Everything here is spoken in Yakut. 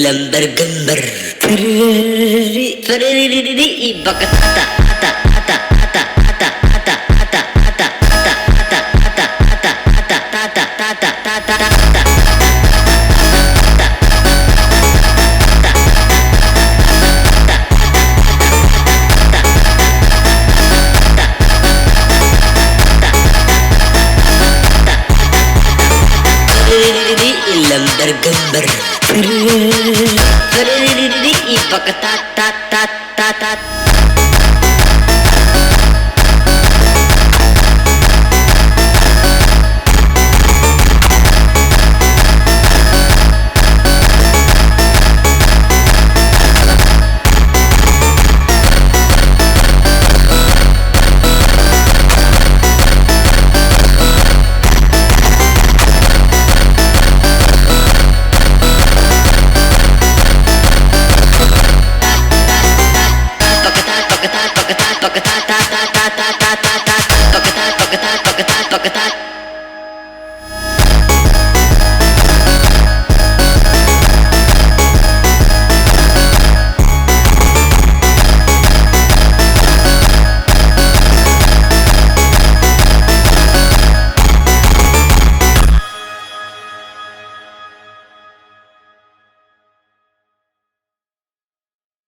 Lambar-gambar. Bakata ata ata ata ata ata ata ata ata ata ata ata ata ata ata ata ata. Lambar-gambar. Bakata ta ta ta ta. Bakata bakata bakata bakata ta ta ta ta ta ta.